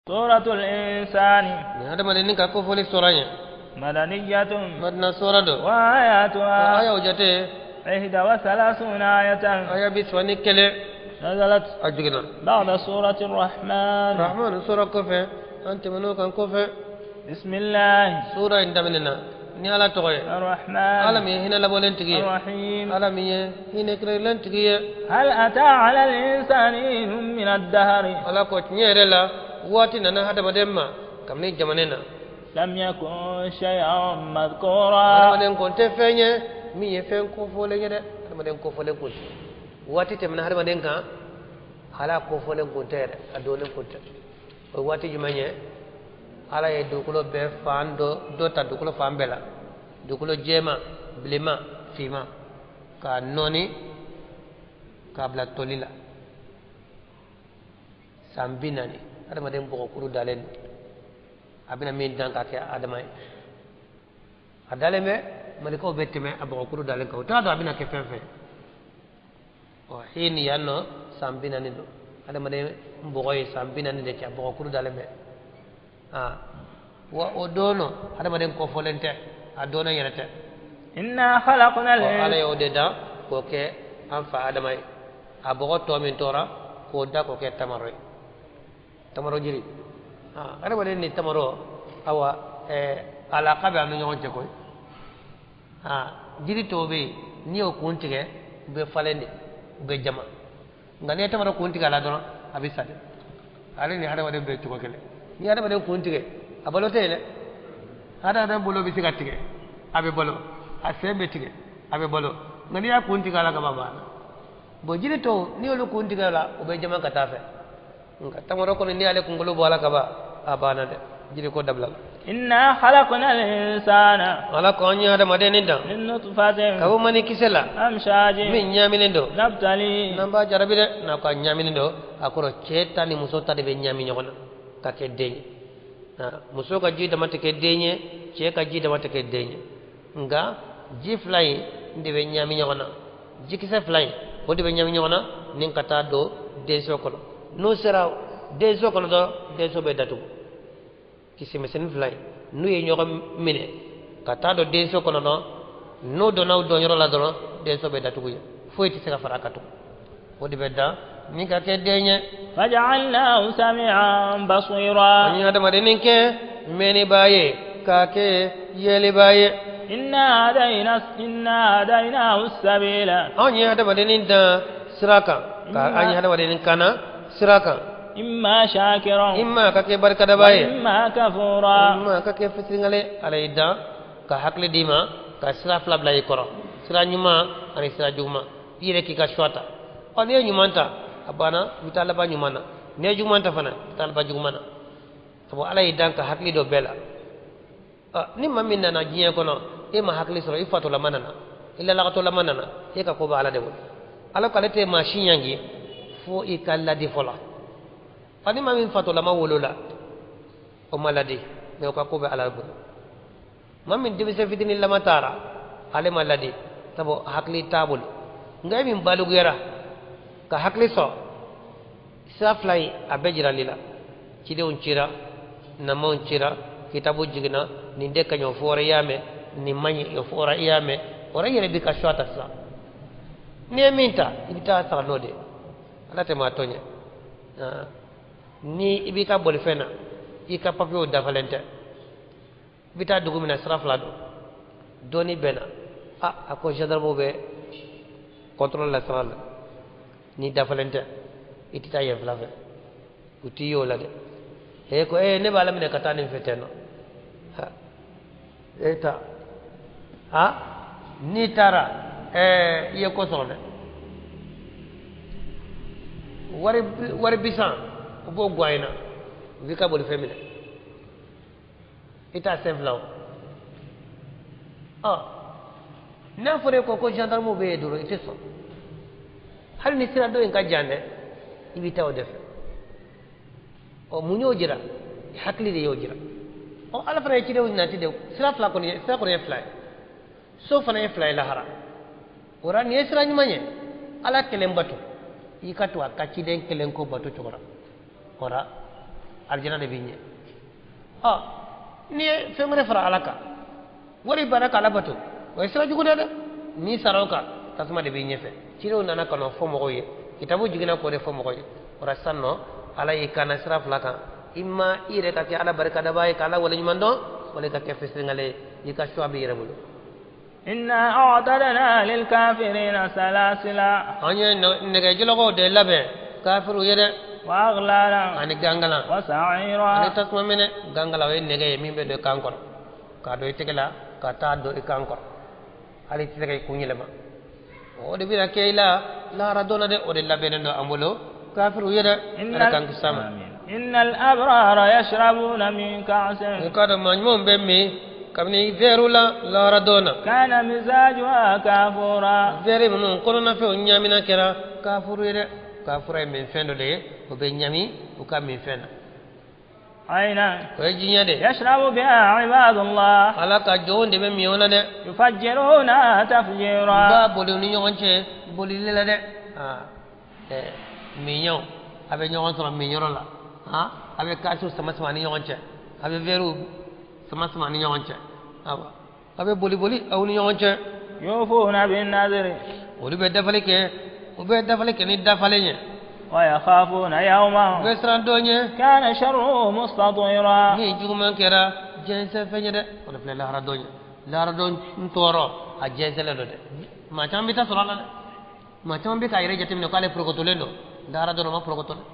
سورة الإنسان. Hadamaden ka kofɔli sɔrɔ ye. مدنية. Madina sɔrɔ don. وآياتها Aya o jate 31 آية. Aya 31. نزلت A jiginna بعد سورة الرحمن. Rahman sura kɔfɛ, an tɛmɛn'o kan kɔfɛ. بسم الله. Sura in daminɛna ni Ala tɔgɔ ye, Ala الرحمن min ye hinɛ labɔlen tigi ye, الرحيم. Ala min ye hinɛ kɛrɛnkɛrɛnlen tigi ye. هل أتى على الإنسان حين من الدهر Ala ko tiɲɛ yɛrɛ la, waati nana hadamaden ma kabini jamana na لم يكن شيئا مذكورا. Hadamaden kun tɛ fɛn ye min ye fɛn kofɔlen ye dɛ. Hadamaden kofɔlen kun tɛ. Waati tɛmɛna hadamaden kan, ala kofɔlen kun tɛ yɛrɛ, a donnen kun tɛ. O ye waati jumɛn ye? Ala ye dugukolo bɛɛ fan dɔ dɔ ta, dugukolo fan bɛɛ la, dugukolo jɛman, bilenman, finman, k'a nɔɔni k'a bila toli la san 40. Hadamaden bɔgɔkuru dalen don, a bɛna min dan k'a kɛ adama ye, a dalen bɛ. Malikaw bɛ tɛmɛ a bɔgɔkuru dalen kan, u t'a dɔn a bɛna kɛ fɛn fɛn. Ɔ hin yan nɔ, san 40 don. Hadamaden bɔgɔ ye san 40 de kɛ, a bɔgɔkuru dalen bɛ. Aa, wa o don nɔ, hadamaden kɔfɔlen tɛ, a dɔnnen yɛrɛ tɛ. إنا خلقنا Ɔ Ala الإنسان y'o de dan k'o kɛ an fa adama ye. A bɔgɔ tɔ min tora, k'o da k'o kɛ tamaro ye, tamaro jiri. Aa, hadamaden ni tamaro, awa alaka bɛ an ni ɲɔgɔn cɛ koyi. Aa, jiri tɔw bɛ yen, n'i y'o kun tigɛ, u bɛ falen de, u bɛ jama. Nka n'i ye tamaro kun tigɛ a la dɔrɔn, a bɛ sa de. Ale ni hadamaden bɛ cogo kelen. N'i ye hadamaden kun tigɛ, a balo tɛ yen dɛ. Hadamaden bolo bɛ se ka tigɛ, a bɛ balo. A sen bɛ tigɛ, a bɛ balo. Nka n'i y'a kun tigɛ a la ka ban, a banna. Bon, jiri tɔw, n'i y'olu kun tigɛ a la, u bɛ jama ka taa fɛ. Nka tamaro kɔni, n'i y'ale kunkolo bɔ a la ka ban, a banna dɛ, jiri ko dabila la. إنا خلقنا الإنسان Ala ko an ye hadamaden nin dan من نطفة ka bɔ mani kisɛ la أمشاج min ɲaaminen don. نبتليه. N'an b'a jarabi dɛ, n'a ko a ɲaaminen don, a kɔrɔ cɛ ta ni muso ta de bɛ ɲaami ɲɔgɔn na ka kɛ den ye. Muso ka ji dama tɛ kɛ den ye, cɛ ka ji dama tɛ kɛ den ye. Nka ji fila in de bɛ ɲaami ɲɔgɔn na, jikisɛ fila in, o de bɛ ɲaami ɲɔgɔn na ni ka taa don denso kɔnɔ. N'o sera denso kɔnɔ dɔrɔn, denso bɛ datugu. Kisɛ misɛnnin fila in, n'u ye ɲɔgɔn minɛ ka taa don denso kɔnɔ dɔrɔn, n'o donna o dɔnyɔrɔ la dɔrɔn, denso bɛ datugu yen, foyi tɛ se ka fara a kan tugun. O de bɛ dan ni ka kɛ den ye. فجعلناه سميعا بصيرا. An ye hadamadennin kɛ mɛnnibaa ye, k'a kɛ yelibaa ye. إنا هديناه السبيل. Anw ye hadamadennin dan sira kan, ka an ye hadamadennin kana sira kan. إما شاكرا Imma ka kɛ barikadabaa ye, وإما كفورا. Imma ka kɛ fitiriwale. Ala y'i dan ka hakili d'i ma, ka sira fila bila i kɔrɔ, sira ɲuman ani sira juguman. I yɛrɛ k'i ka choix ta. Ɔ, n'i ye ɲuman ta, a banna, i bɛ taa laban ɲuman na. N'i ye juguman ta fana, i bɛ taa laban juguman na. Sabu Ala y'i dan ka hakili dɔ bɛɛ la. Ɔ, ni maa min nana diɲɛ kɔnɔ, e ma hakili sɔrɔ, i fatolama nana, i lalagatɔlama nana, e ka ko bɛ Ala de bolo. Ala ko ale tɛ maa si ɲangi fo i ka ladi fɔlɔ. Ɔ, ni maa min fatolama wolola, o ma ladi, mɛ o ka ko bɛ Ala bolo. Maa min denmisɛn fitinin lama taara, ale ma ladi, sabu hakili t'a bolo. Nka e min balikuyara ka hakili sɔrɔ, sira fila in a bɛɛ jirali la. Cidenw cira, namaw cira, kitabu jiginna, nin de ka ɲi, o fɔra i y'a mɛn, nin man ɲi, o fɔra i y'a mɛn. O la i yɛrɛ b'i ka choix ta sisan. N'i ye min ta, i bɛ taa sara n'o de ye. Ala tɛ maa tɔɲɛ. Ni i b'i ka bolifɛn na, i ka papiyew dafalen tɛ, i bɛ taa dugu min na, sira fila don, dɔɔni bɛnna a a ko gendarmew bɛ contrôle la sira la, n'i dafalen tɛ, i tɛ taa yen fila fɛ, u t'i ye o la dɛ. E ko ee, ne b'a la minɛ ka taa nin fɛ ten nɔ. Ha, e ta ha, n'i taara ɛɛ, i ye ko sɔrɔ dɛ. Wari bisan, u b'o guwan i na, u b'i ka bolifɛn minɛ, i t'a sen fila o. Ɔ, n'a fɔra e ko ko gendarmew bɛ yen dɔrɔn, i tɛ sɔn. Hali ni sira dɔ in ka jan dɛ, i bɛ taa o de fɛ. Ɔ, mun y'o jira? Hakili de y'o jira. Ɔ, Ala fana ye cidenw nati de. Sira fila kɔni ye, sira kɔni ye fila ye, so fana ye fila ye lahara. O la nin ye sira ɲuman ye: Ala kelen bato, i ka to a ka ciden kelen ko bato cogo la. O la Alijana de b'i ɲɛ. Ɔ n'i ye fɛn wɛrɛ fara Ala kan wali banna k'Ala bato o ye sira jugu dɛ. N'i sara o kan tasuma de b'i ɲɛfɛ. Cidenw nana ka n'o fɔ mɔgɔw ye, kitabu jiginna k'o de fɔ mɔgɔw ye. O la sisan nɔ Ala y'i kana sira fila kan, i ma i yɛrɛ ka kɛ Ala barikadabaa ye k'Ala waleɲuman dɔn, wala i ka kɛ fisiringale ye, i ka choix b'i yɛrɛ bolo. إنا أعتدنا للكافرين سلاسلا An ye nɛgɛjɔlɔkɔw de labɛn kafiru ye dɛ. وأغلالا Ani gangala وسعيرا ani tasuma minɛ. Gangala o ye nɛgɛ ye min bɛ don i kan kɔrɔ, k'a don i tɛgɛ la ka taa don i kan kɔrɔ, hali i tɛ se ka i kun yɛlɛma. O de bɛna kɛ i la lahara don na dɛ. O de labɛnnen don an bolo kafiru ye dɛ. Ala k'an kisi a ma. إن الأبرار يشربون من كأس N k'a dɔn maa ɲumanw bɛ min kabini vɛriw la lahara don na. كان مزاجها كافورا Vɛri minnu kɔnɔnafɛnw ɲamina kɛra kafuru ye dɛ. Kafura ye minfɛn dɔ de ye, o bɛ ɲami u ka minfɛn na. عينا O ye jiɲɛ de. يشرب بها عباد الله Ala ka jɔnw de bɛ min o la dɛ. يفجرونها U تفجيرا b'a boli u ni ɲɔgɔn cɛ bolili la dɛ. Miɲɛw a bɛ ɲɔgɔn sɔrɔ minyɔrɔ la, a bɛ kasiw sama sama ni ɲɔgɔn cɛ, a bɛ vɛriw sama sama ni ɲɔgɔn cɛ, awa a bɛ boli boli aw ni ɲɔgɔn cɛ. يوفون بالنذر Olu bɛ dafali kɛ, u bɛ dafali kɛ ni dafalen ye. ويخافون U يوما bɛ siran dɔ ɲɛ كان شره مستطيرا min juguman kɛra jɛnsɛn fɛn ye dɛ. O de filɛ lahara don ye. Lahara don tɔɔrɔ a jɛnsɛnlen don dɛ. Maa caman bɛ taa sɔrɔ a la dɛ. Maa caman bɛ k'a yɛrɛ jateminɛ k'ale porokotolen don. Lahara don o ma porokoto dɛ.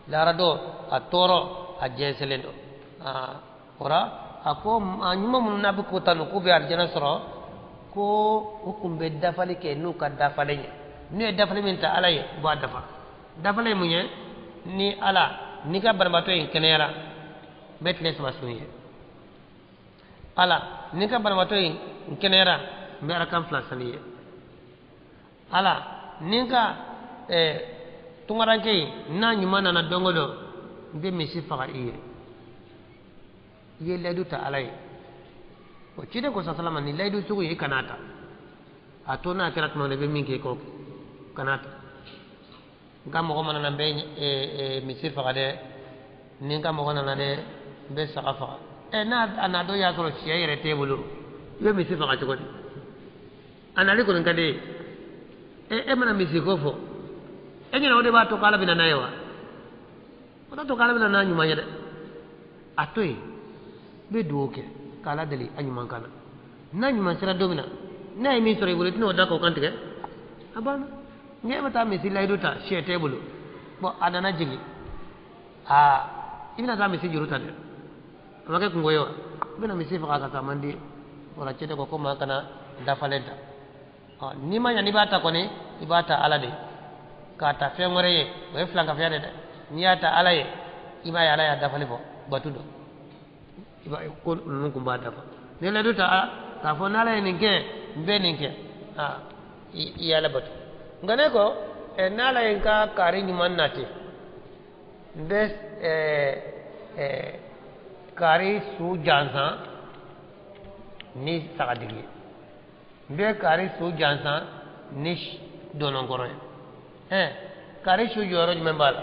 Lahara don a tɔɔrɔ a jɛnsɛnlen don. O la a ko maa ɲuman minnu n'a bɛ ko tanu k'u bɛ alijana sɔrɔ, ko u kun bɛ dafali kɛ n'u ka dafalen ye. N'u ye dafali min ta Ala ye, u b'a dafa. Dafalen ye mun ye? Ni Ala n'i ka banabaatɔ in kɛnɛyara, n bɛ tile 3 sun ye. Ala n'i ka banabaatɔ in kɛnɛyara, n bɛ arakan 2 sali ye. Ala ni ka tunkaranke in n'a ɲuman nana don o don, n bɛ misi faga i ye. I ye layidu ta Ala ye. O ciden ko sasalama ni layidu sugu ye i kana ta. A to n'a kɛra tuma min na i bɛ min kɛ i k'o kɛ, kana ta. N ka mɔgɔ mana na n bɛ misi faga dɛ, ni n ka mɔgɔ nana dɛ n bɛ saga faga. N'a a na dɔ y'a sɔrɔ sɛ yɛrɛ t'e bolo, i bɛ misi faga cogo di? A nali kɔni ka di e ye. E mana misi ko fɔ, e ɲɛna o de b'a to k'Ala bɛ na n'a ye wa? O t'a to k'Ala bɛ na n'a ɲuman ye dɛ. A to yen, n bɛ dugawu kɛ k'Ala deli a ɲuman ka na. N'a ɲuman sera don min na, n'a ye min sɔrɔ i bolo, i tɛna o da k'o kan tigɛ. A banna. Ni e bɛ taa misi layidu ta, sɛ t'e bolo, bɔn a nana jigin, aa i bɛna taa misi juru ta dɛ, a ma kɛ kungo ye wa? I bɛna misi faga ka taa man di. O la cɛ ko ko maa kana dafalen ta. N'i ma ɲa n'i b'a ta kɔni, i b'a ta Ala de ye. K'a ta fɛn wɛrɛ ye, o ye filankafoya de dɛ. N'i y'a ta Ala ye, i b'a ye Ala y'a dafalen fɔ batu dɔ. I b'a ye ko ninnu kun b'a dafa. N'i ye layidu ta k'a fɔ n'Ala ye nin kɛ, n bɛ nin kɛ, i y'Ala bato. Nka ne ko n'Ala ye n ka kari ɲuman nati, n bɛ kari su jansan ni sagadigi ye, n bɛ kari su jansan ni dɔnɔnkɔrɔ ye. Kari su jɔyɔrɔ jumɛn b'a la?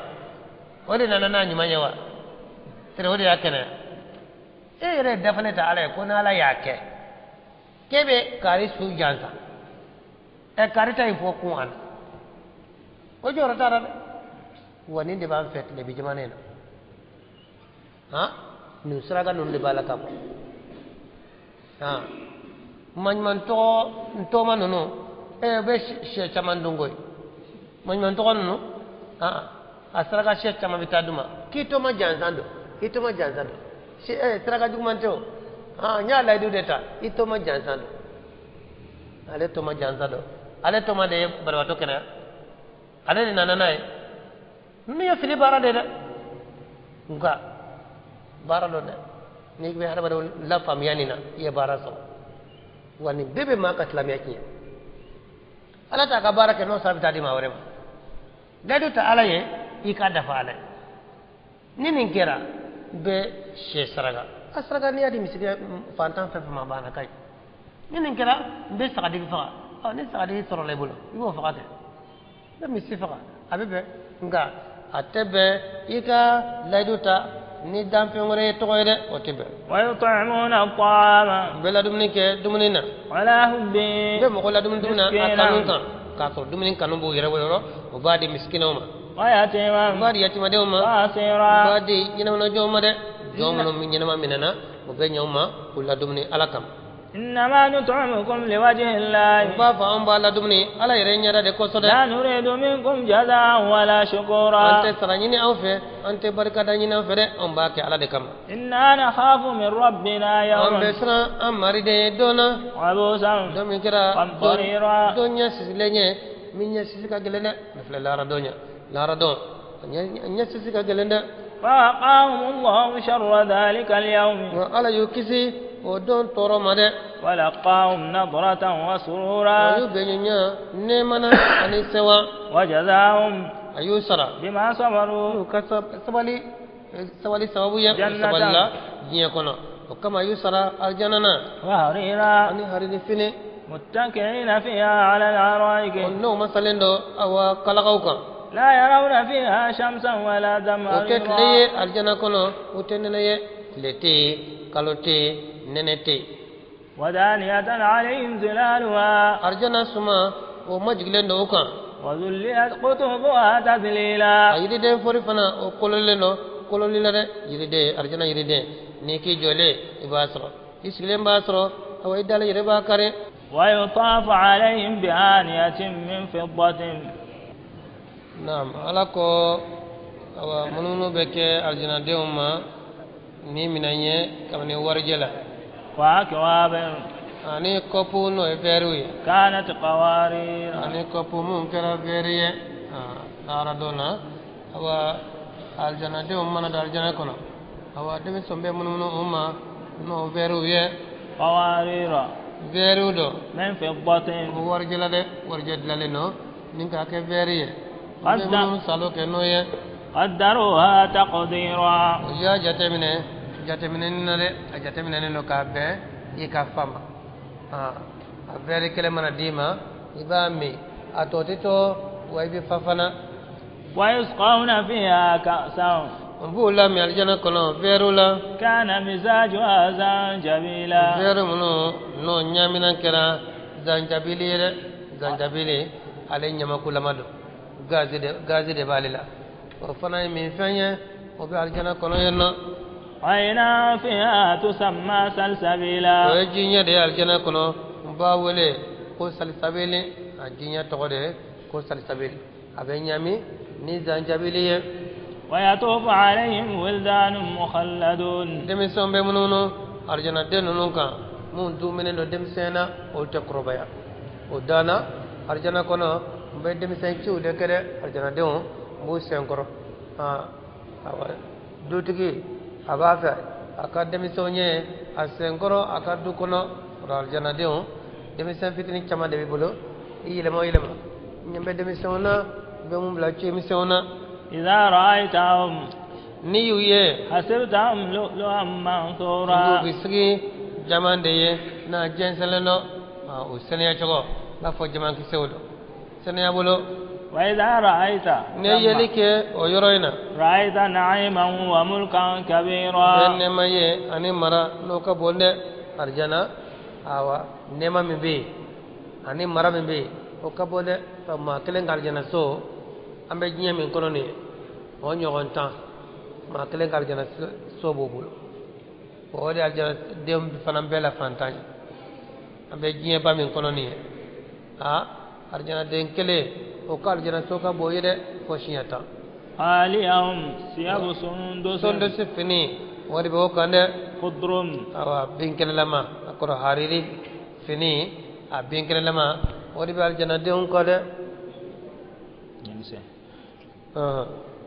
O de nana n'a ɲuman ye wa? Sɛrɛ o de y'a kɛnɛya. E yɛrɛ ye dafalen ta Ala ye ko n'Ala y'a kɛ k'e bɛ kari su jansan, kari ta in fɔ kun a la, o jɔyɔrɔ t'a la dɛ. Wa nin de b'an fɛ tilebi jamana in na. Nin saraka ninnu de b'a la ka bɔ. Maɲuman tɔgɔ ntɔma ninnu, u bɛ sɛ caman dun koyi. Maɲuman tɔgɔ ninnu, a saraka sɛ caman bɛ taa d'u ma. K'i tɔma jansan don, k'i tɔma jansan don. Saraka juguman tɛ o. N y'a layidu de ta, i tɔma jansan don. Ale tɔma jansan don. Ale tɔma de ye banabaatɔ kɛnɛya. Ale de nana n'a ye. Ninnu ye fili baara de dɛ. Nka baara dɔ dɛ. N'i bɛ hadamadenw lafaamuya nin na, i ye baara sɔrɔ. Wa nin bɛɛ bɛ maa ka silamɛya tiɲɛ. Ala t'a ka baara kɛ n'o sara bɛ taa di maa wɛrɛ ma. Layidu ta Ala ye, i k'a dafa Ala ye. Ni nin kɛra, n bɛ sɛ saraka. A saraka n'i y'a di misikɛ fantan fɛn fɛn ma, a banna ka ɲi. Ni nin kɛra, n bɛ sagadigi faga. Ni sagadigi sɔrɔla i bolo, i b'o faga kɛ. N bɛ misi faga, a bɛ bɛn. Nka A tɛ bɛn i ka layidu ta ni danfɛn wɛrɛ ye tɔgɔ ye dɛ, o tɛ bɛn. ويطعمون الطعام. U bɛ ladumuni kɛ dumuni na. على حبه. U bɛ mɔgɔ ladumuni dumuni na a kanu kan, k'a sɔrɔ dumuni kanu b'u yɛrɛ yɔrɔ, u b'a di misikinaw ma. ويتيما. U b'a di yatimadenw ma. وأسيرا. U b'a di ɲɛnamana ma dɛ, jɔn minnu ɲɛnama minɛna, u bɛ ɲɛ u ma k'u ladumuni Ala kama. إنما نطعمكم لوجه الله. U b'a fɔ anw b'a ladumuni Ala yɛrɛ ɲɛda de kosɔn dɛ. لا نريد منكم جزاء ولا شكورا. An tɛ sara ɲini aw fɛ, an tɛ barikada ɲini aw fɛ dɛ, anw b'a kɛ Ala de kama. إنا نخاف من ربنا An يوما bɛ siran an mari de ye don na. عبوسا Don min kɛra قمطريرا. don ɲɛ sisilen ye, min ɲɛ sisi ka gɛlɛn dɛ. Nin filɛ lahara don ɲɛ, lahara don ɲɛ sisi ka gɛlɛn dɛ. فوقاهم الله شر ذلك اليوم. Nka Ala y'u kisi o don tɔɔrɔ ma dɛ. ولقاهم نضرة وسرورا. O y'u bɛnɲɔgɔnya nɛɛma na ani sewa. وجزاهم A y'u sara بما صبروا u ka sabali sabali sababu ye, u Jannatan. sabalila diɲɛ kɔnɔ, o kama a y'u sara alijana na وحريرا. ani harili fini. متكئين فيها على الأرائك. O n'o masalen don awa kalakaw kan. لا يرون فيها شمسا ولا O tɛ tile زمهريرا. ye alijana kɔnɔ, o tɛ nɛnɛ ye, tile tɛ yen, kalo tɛ yen, nɛnɛ tɛ yen. ودانية عليهم ظلالها. Arijana suma o majigilen don o kan. وذللت قطوفها تذليلا. A yiriden fori fana o kololen don kololi la dɛ. Yiriden, arijana yiriden, n'i k'i jɔlen i b'a sɔrɔ, i sigilen b'a sɔrɔ, awa i dalen yɛrɛ b'a kari. ويطاف عليهم بآنية من فضة. Naam, Ala ko awa munumunu bɛ kɛ arijanadenw ma ni minɛn ye kabini warijɛ la. وأكواب. Ani kɔpu n'o ye vɛriw ye. كانت قوارير. Ani kɔpu mun kɛra vɛri ye lahara don na. Awa alijanadenw mana don alijana kɔnɔ, awa denmisɛnw bɛ munumunu u ma n'o vɛriw ye. قوارير. Vɛriw don. من فضة. O warijɛ la dɛ, warijɛ dilanlen don ni k'a kɛ vɛri ye, u bɛ قدر munumunu salo kɛ n'o ye. قدروها تقديرا. O y'a jateminɛ jateminɛni na dɛ, a jateminɛnen don k'a bɛn i ka fa ma. A vɛri kelen mana d'i ma, i b'a min, a tɔ tɛ to wa i bɛ fa fana. ويسقون فيها كأسا. U b'u lamin alijana kɔnɔ vɛriw la. كان مزاجها زنجبيلا. Vɛri minnu n'o ɲamina kɛra zanjabili ye dɛ, zanjabili ale ɲamakulama don, gazi de b'ale la, o fana ye minfɛn ye, o bɛ alijana kɔnɔ yen nɔ. عينا فيها تسمى O سلسبيلا. ye jiɲɛ de ye alijana kɔnɔ, n b'a wele ko salisabili, a jiɲɛ tɔgɔ de ye ko salisabili, a bɛ ɲami ni zanjabili ye. ويطوف عليهم ولدان مخلدون. Denmisɛnw bɛ munumunu alijanaden ninnu kan mun duminen don denmisɛn na, olu tɛ kɔrɔbaya o danna alijana kɔnɔ. N bɛ denmisɛn ciw de kɛ dɛ, alijanadenw n b'u sen kɔrɔ. Awa dutigi a b'a fɛ a ka denmisɛnw ye a sen kɔrɔ a ka du kɔnɔ. O la alijanadenw denmisɛn fitinin caman de b'i bolo, i yɛlɛma o yɛlɛma, n ɲɛ bɛ denmisɛnw na, n bɛ mun bila cimisɛnw na. إذا رأيتهم N'i y'u ye حسبتهم لؤلؤا olu منثورا. bɛ sigi jaman de ye n'a jɛnsɛnlen don, o sɛnɛya cogo n b'a fɔ jamankisɛw don sɛnɛya bolo. وإذا رأيت N'i ye yeli kɛ o yɔrɔ in na رأيت نعيما وملكا bɛ كبيرا. nɛɛma ye ani mara n'o ka bon dɛ. Arijana awa nɛɛma min bɛ yen ani mara min bɛ yen, o ka bon dɛ. Ka maa kelen ka arijana so, an bɛ diɲɛ min kɔnɔ nin ye, o ɲɔgɔn tan maa kelen ka arijana so b'o bolo, o de arijana den fana bɛɛ la fantan ye. An bɛ diɲɛba min kɔnɔ nin ye, aa arijana den kelen o ka arijana so ka bon ye dɛ fo siɲɛ 10. عاليهم ثياب سندس. Sondosi fini o de bɛ o kan dɛ. خضر. Awa binkɛnɛlama, a kɔrɔ hariri fini a binkɛnɛlama, o de bɛ alijanadenw kɔ dɛ.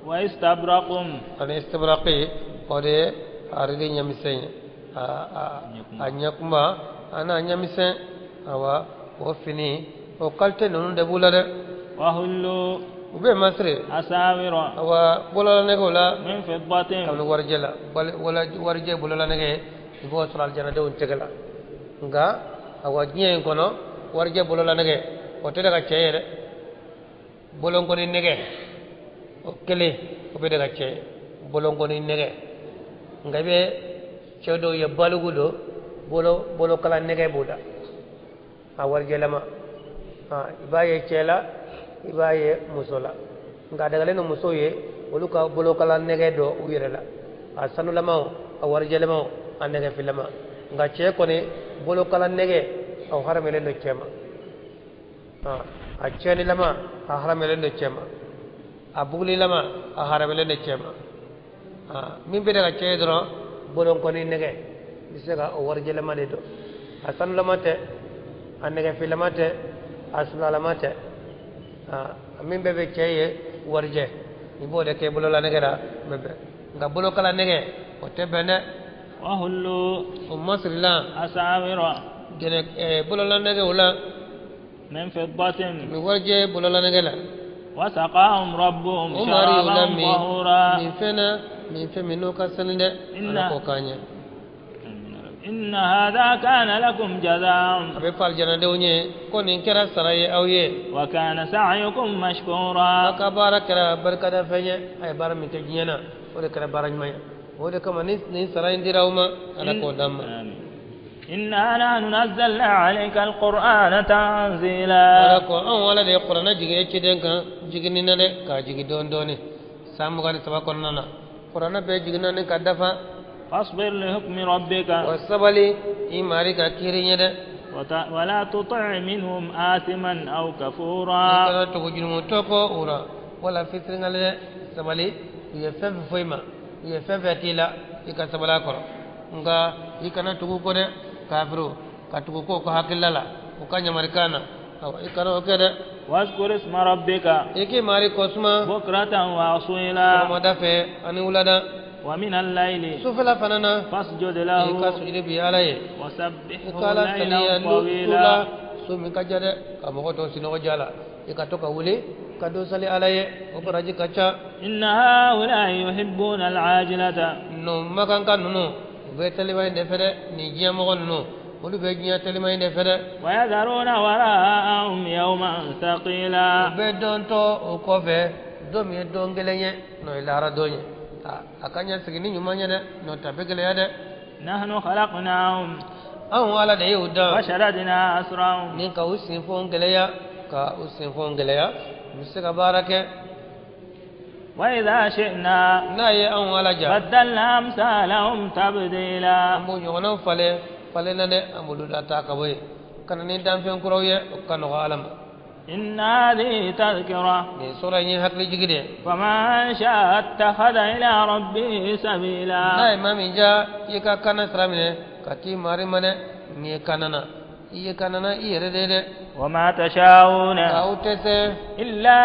واستبرق. Ani istibraqi, o de ye hariri ɲamisɛn ye, a ɲɛkunba a n'a ɲamisɛn, awa o fini o qualité ninnu de b'u la dɛ. وحلوا U bɛ masiri أساور awa bololanɛgɛw la من فضة. Kabini warijɛ la, warijɛ bololanɛgɛ i b'o sɔrɔ alijanadenw tɛgɛ la. Nka awa diɲɛ in kɔnɔ warijɛ bololanɛgɛ o tɛ ka cɛ ye dɛ, bolonkɔni nɛgɛ. O kelen o bɛ daga cɛ ye bolonkɔni nɛgɛ nka i bɛ cɛ dɔw ye baliku don bolokala nɛgɛ b'o la a warijɛlama i b'a ye cɛ la i b'a ye muso la nka a dagalen don musow ye olu ka bolokala nɛgɛ dɔ u yɛrɛ la a sanulama o a warijɛlama o a nɛgɛfilama nka cɛ kɔni bolokala nɛgɛ o haramuyalen don cɛ ma a cɛnilama a haramuyalen don cɛ ma a bugulilama a haramuyalen don cɛ ma min bɛ daga cɛ ye dɔrɔn bolonkɔni nɛgɛ i bɛ se ka o warijɛlama de don a sanulama tɛ a nɛgɛfilama tɛ a sulalama tɛ a min bɛɛ bɛ cɛ ye warijɛ i b'o de kɛ bolola nɛgɛ la bɛ bɛn nka bolokala nɛgɛ o tɛ bɛn dɛ. وحلوا o masirilan أساور gɛnɛ bolola nɛgɛw la من فضة min warijɛ bolola nɛgɛ la وسقاهم ربهم o mari y'o شرابا la طهورا min fɛn na min fɛn min n'o ka sanu dɛ ala k'o k'an ɲɛ. إن هذا كان لكم جزاء a bɛ fɔ alijanadenw ye ko nin kɛra sara ye aw ye وكان سعيكم مشكورا aw ka baara kɛra barikada fɛn ye a ye baara min kɛ diɲɛ na o de kɛra baara ɲuman ye o de kama ni nin sara in dira aw ma ala k'o d'an ma. إنا نحن نزلنا عليك القرآن تنزيلا ala ko anw ala de ye kuranɛ jigin e ciden kan jiginni na dɛ k'a jigin dɔɔni dɔɔni san 23 kɔnɔna na kuranɛ bɛɛ jiginna ni ka dafa. فاصبر لحكم ربك wa sabali i mari ka kiiri ɲɛ dɛ. ولا تطع منهم آثما أو i كفورا kana tugu jurumutɔ kɔ o la wala fitiriŋale dɛ sabali u ye fɛn fɛn fɔ i ma u ye fɛn fɛn k'i la i ka sabali a kɔrɔ nka i kana tugu kɔ dɛ kafiru ka tugu kɔ u ka hakilila la u ka ɲamarikan na awa i kana o kɛ dɛ. واذكر اسم ربك i k'i mari kɔsuma بكرة وأصيلا sɔgɔmada fɛ ani wulada ومن الليل sufɛla fana na فاسجد i له ka sujudi bi ala ye i وسبحه ka ala ليلا saniya su طويلا la su min ka ja dɛ ka mɔgɔ tɔw sinɔgɔ ja la i ka to ka wuli ka dɔ sali ala ye o baraji ka ca. إن هؤلاء يحبون العاجلة ninnu makanka ninnu u bɛ telima in de fɛ dɛ nin diɲɛ mɔgɔ ninnu olu bɛ diɲɛ telima in de fɛ dɛ. ويذرون وراءهم يوما u ثقيلا bɛ don to o kɔfɛ don min ye don kelen ye n'o ye lahara don ye a ka ɲɛ sigi ni ɲuman ye dɛ n'o tɛ a bɛ gɛlɛya dɛ. نحن خلقناهم anw ala de y'u dan وشردنا أسرهم ni ka u senfɔn gɛlɛya ka u senfɔn gɛlɛya u bɛ se ka baara kɛ. وإذا شئنا n'a ye anw ala ja بدلنا أمثالهم تبديلا an b'o ɲɔgɔnnaw falen falen na dɛ an b'olu la taa ka bɔ yen ka na ni danfɛn kuraw ye o ka nɔgɔ ala ma. إن هذه تذكرة nin sura in ye hakili jigi de ye. فمن شاء اتخذ إلى ربه سبيلا n'a ye maa min ja i ka kana sira minɛ ka t'i mari ma dɛ n'i ye kana na i ye kana na i yɛrɛ de ye dɛ. وما تشاءون nka aw tɛ se إلا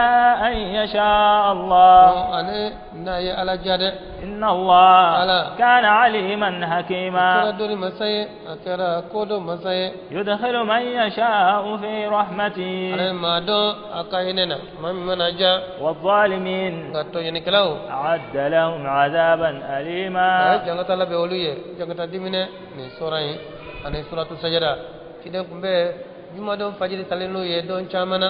أن يشاء الله ani n'a ye ala ja dɛ. إن الله ala كان عليما a kɛra حكيما dɔnni masa ye a kɛra kodɔn masa ye. يدخل من يشاء في ala ye رحمته maa dɔn a ka hinɛ na maa min mana ja والظالمين nka tɔɲɔnikɛlaw أعد لهم عذابا a ye أليما jankata labɛn olu ye jankata diminɛ nin sura in ani suratu sajada ciden tun bɛ jumadon fajiri salen n'o ye don caman na.